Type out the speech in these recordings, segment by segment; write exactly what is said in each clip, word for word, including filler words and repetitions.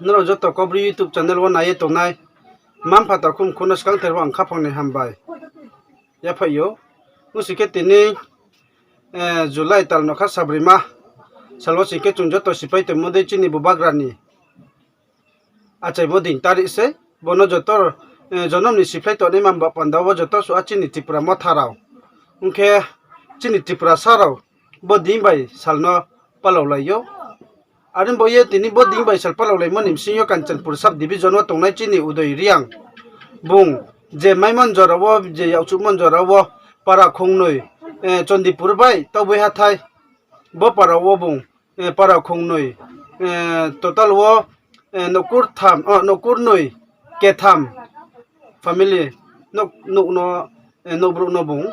Nrao joto Kaubru YouTube channel wo nai ye tongnai mma-mpha takhu mkhu no skangther wo ang khaphang ni hambai yaphaih ou. Ongsi khe tini, eh, July tal nokha sabroima sal wo sing khe chung joto sipai tongmo dei chini bubagra ni achaimo ding tarik sei. Bo no joto, eh, jonom ni siphlai tongnaima ba panda wo joto suh a chini Tripura Motha rao, ong khe chini Tripurasa rao bo ding bai sal no palaulai ou. Are bo ye tini bo ding bai sal palaulaimo ni bsing yo Kanchanpur sub division wo tongnai chini Udoy Reang, bung je maimon jora wo, je yakchuhmon jora wo para khongnoi, eh, Chandipur bai Tauboi hathái, bo para wo bung, eh, para khongnoi, eh, total wo, eh, nouhkur tham, oh, nouhkur noi ketham family, nouh, nouh no, eh, nouhbrouh no bung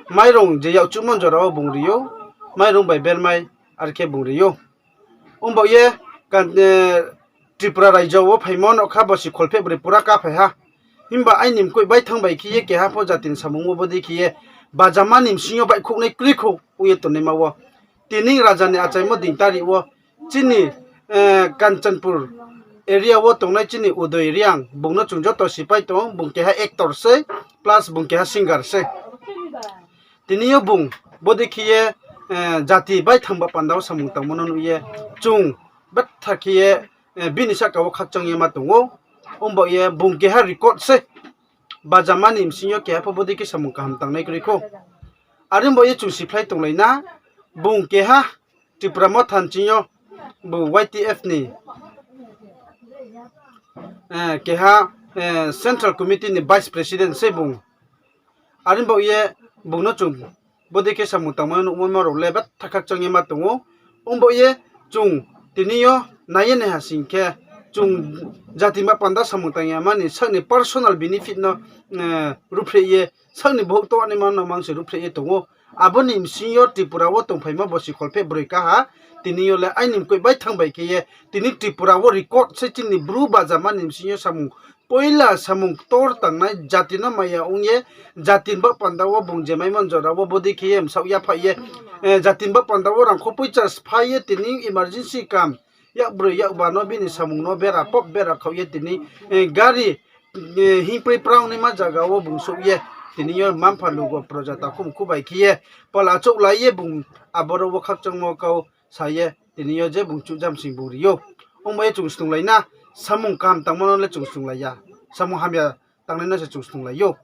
mairung je yakchuhmon jora wo bung ri ou, mairung bai bermai are khe bung ri ou. Ongbaoh ye, kan-, eh, Tripura raijo wo phaimo no kha bosi kholpheh broi pura kaphai ha. Himba aini mkoih baithang bai khe ye keha pho jati ni samung wo bodei khe ye bajama ni bsing yo baihkhouhnai kroikhouh ong ye tongnaima wo, tini raja ni achaimo ding tarik wo chini, eh, Kanchanpur area wo tongnai chini Udoy Reang, bung no chung joto sipai tong, bung keha actor sei, plus bung keha singer sei. Tini yo bung bodei khe ye, eh, jati baithang ba panda wo samung tangmo no nuh ye, chung betha khe ye, eh, bini sahka wo khakchang ye ma tong ou. Ongbaoh ye bung keha record sei, bajama ni bsing yo keha pho bodei khe samung kaham tangnai kroi khou. Are ongbaoh ye chung siphlai tonglai na, bung keha Tripura Motha ni bsing yo bung Y T F ni, eh, keha, eh, Central Committee ni Vice President sei bung. Are ongbaoh ye bung no chung bodei khe samung tangmo nuhmo rao le betha khakchang ye ma tong ou. Ongbaoh ye chung tini yo nai ye naiha sing khe, chung jati ba panda samung tang yama ni sak ni personal benefit no, eh, ruhphreh ye, sak ni bohouh tongnaima no mang se ruhphreh ye tong ou. Abo ni bsing yo Tripura wo tongphaimo bosi kholpheh broi kaha, tini yo le aini mkoih baithang bai khe ye, tini Tripura wo record se chini Bru bajama ni bsing yo samung, poila samung ktor tangnai jati no maya ong ye, jati ni ba panda wo bung je maimon jora wo bodei khe ye bsaoh yaphaih ye, eh, jati ni ba panda wo rangkho poicha sphai ye tini emergency kam yakbroi yakba no bini samung no bera pop bera khaoh ye tini, eh, gari, eh, hingproi prang naima zaga wo bung souh ye, tini yo mma-mpha lugo proja takhu mkhu bai khe ye, pal achouhlai ye bung aboro wo khakchangmo kau sa ye, tini yo je bung chuh jamsing bung ri ou. Ongbaoh ye chung snunglai na, samung kaham tangmo no le chung snunglai ya, samung hamya tangnai no se chung snunglai ou.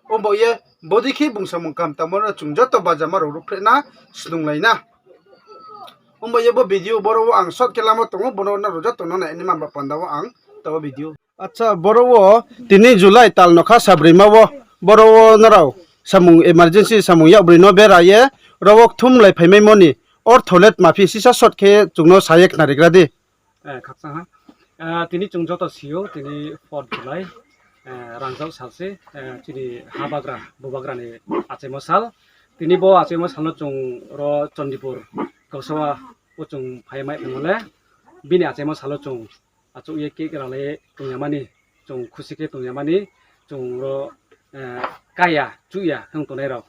Ongbaoh ye bodei khe bung samung kaham tangmo no chung joto bajama rao ruhphreh na, snunglai na. Ongbaoh ye bo video boro wo ang short khe lamo tong ou, bo no nrao joto no nai ni mamba panda wo ang taoh wo video. Acha, boro wo tini July tal nokha sabroima wo, boro wo nrao samung emergency samung yakbroi no bera ye, ro wo kthumlai phaimaimo ni ortho le tma phi sisa short khe chung no sa ye khnarigra di. Eh, khakchang ha. Eh, tini chung joto si ou, tini fourth July, eh, rangzag sal se, eh, chini habagra, bubagra ni achaimo sal. Tini bo achaimo sal no chung ro Chandipur, Gausaba wo chung phaimai phaimo le, bini achaimo sal wo chung achouh ye cake ralai ye tong yamani, chung khusi khe tong yamani, chung ro, eh, kaya, chuh ya hing tongnai rao.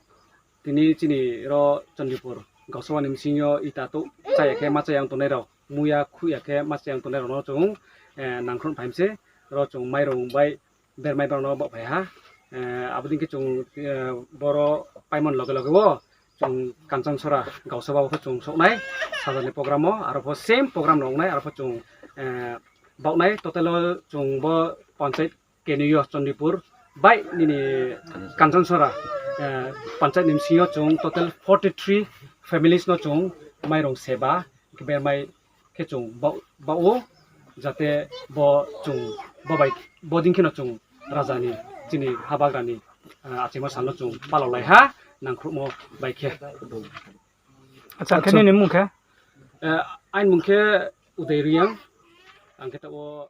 Tini chini ro Chandipur, Gausaba ni bsing yo ita touh chaya khe ma chaya ong tongnai rao, muya khuh ya khe ma chaya ong tongnai rao no chung, eh, nangkhruh phaim se, ro chung mairung bai bermai brao no baohphai ha. Eh, abo dei khe chung, eh, boro paimon loge loge wo chung Kanchanchora Gausaba wo pho chung souh nai, saja ni program wo, aro pho same program no ong nai, aro pho chung, eh, baoh nai, total wo chung bo panchayat keni yo Chandipur bai nini Kanchanchora, eh, panchayat ni bsing yo chung total forty three families no chung mairung seba, bermai khe chung baoh, baoh ou, jate bo chung, bo bai, bo dei khe no chung raja ni, chini habagra ni, eh, achaimo sal no chung palaulai ha, nangkhruhmo bai khe. Acha, khe nini mung khe? Eh, aini mung khe Uday Reang, ang khe taoh wo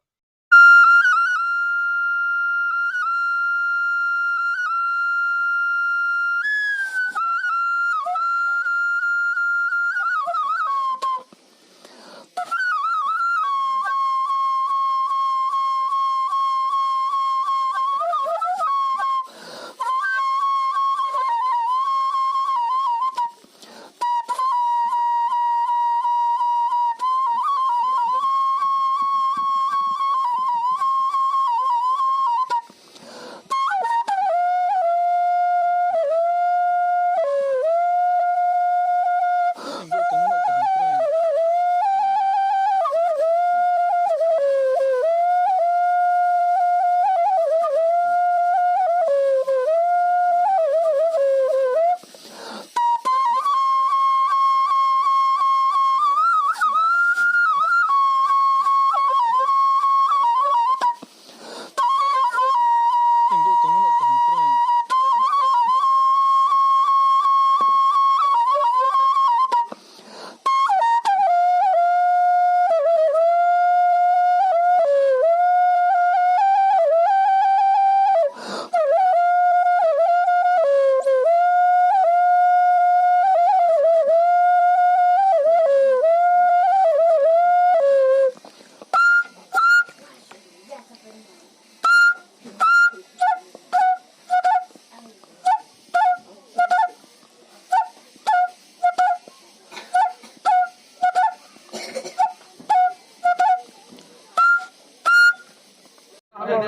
Kau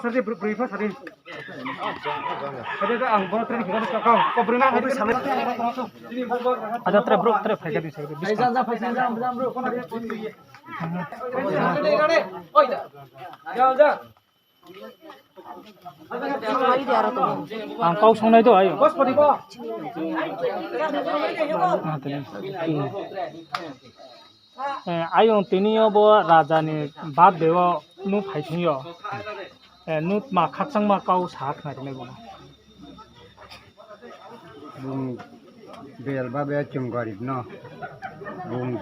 sa di, broi pha sa di. Ada, ada, ang bawa training kita kau, kau broi na, ada. Ada training, bro, training phai ka di, phai ka di. Ang kau songnai do, ayo. Eh, ayong tini yo bo raja ni birthday wo nu phai thing yo. Eh, nu tma khakchangma kau sa khnari nai bo no. Bung bel ba be chung gorib no. Bung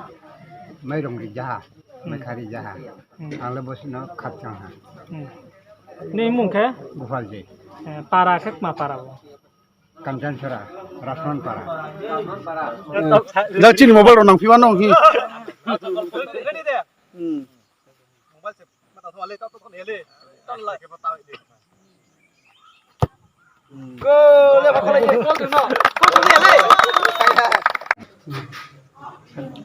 mairong ri jaha, maikha ri jaha. Hmm. Ang le bo sino khakchang ha. Hmm. Ni mung khe? Gopal ji. Eh, para khe tma para bo? Kanchanchara, Rashman para. Da chini mobile rao nangphi wa nong hi.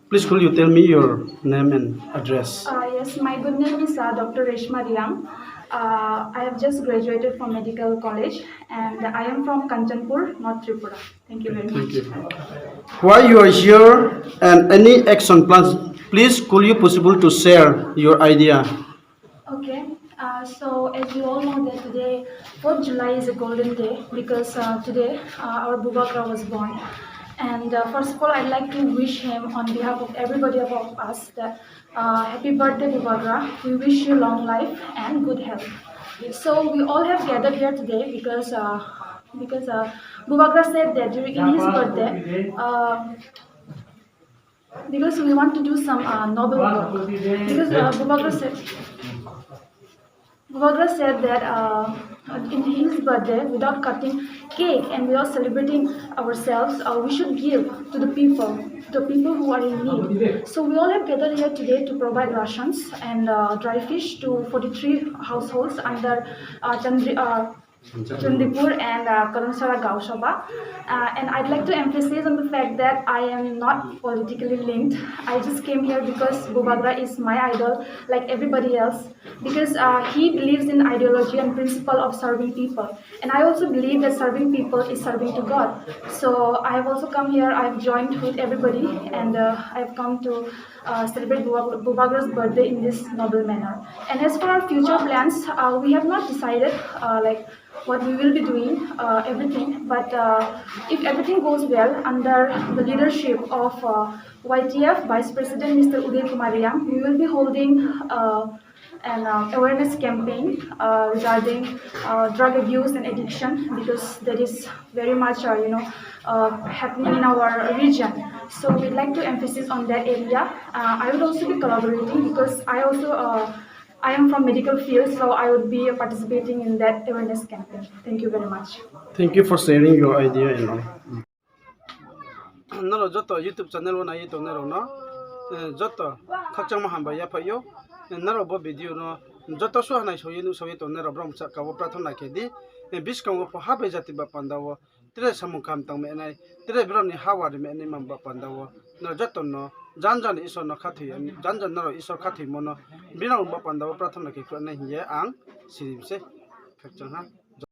Please, could you tell me your name and address? Uh, yes, my good name is, uh, Doctor Reshma Riang. Uh, I have just graduated from medical college and I am from Kanchanpur, North Tripura. Thank you very much. Thank you. Why you are here and any action plans? Please, could you possible to share your idea? Okay, uh, so as you all know that today, fourth July is a golden day because, uh, today, uh, our Bubagra was born. And, uh, first of all, I'd like to wish him on behalf of everybody of us that, uh, happy birthday, Bubagra. We wish you long life and good health. So we all have gathered here today because, uh, because, uh, Bubagra said that during, in his birthday, uh, because we want to do some, uh, noble work. Because, uh, Bubagra said, Bubagra said that, uh, in his birthday, without cutting cake and without celebrating ourselves, uh, we should give to the people, the people who are in need. So we all have gathered here today to provide rations and, uh, dry fish to forty-three households under, uh, Chandri-, uh, Chandipur and, uh, Kadangsara Gaon Sabha. Uh, and I'd like to emphasize on the fact that I am not politically linked. I just came here because Bubagra is my idol, like everybody else, because, uh, he believes in ideology and principle of serving people. And I also believe that serving people is serving to God. So I have also come here, I've joined with everybody, and, uh, I've come to, uh, celebrate Buba-, Bubagra's birthday in this noble manner. And as for our future plans, uh, we have not decided, uh, like, what we will be doing, uh, everything. But, uh, if everything goes well, under the leadership of, uh, Y T F Vice President Mister Uday Kumar Riang, we will be holding, uh, an, uh, awareness campaign, uh, regarding, uh, drug abuse and addiction, because that is very much, uh, you know, uh, happening in our region. So we'd like to emphasize on that area. Uh, I will also be collaborating because I also, uh, I am from medical field, so I would be participating in that awareness campaign. Thank you very much. Thank you for sharing your idea and all. Nrao joto YouTube channel wo nai ye tongnai rao no, eh, joto khakchangma hambai yaphaih ou. Eh, nrao bo video no joto suh hanai soi ye nuhsao ye tongnai rao brao sahka wo prathona khe di. Eh, buskang wo pho ha bai jati ba panda wo tre samung kaham tang menai, tre brao ni hawa ri menai man ba panda wo, nrao joto no jan jan Isor no khathoi, jan jan nrao Isor khathoimo no, brao ba panda wo prathona khe khruh nai hing ye ang sirim se. Khakchang ha.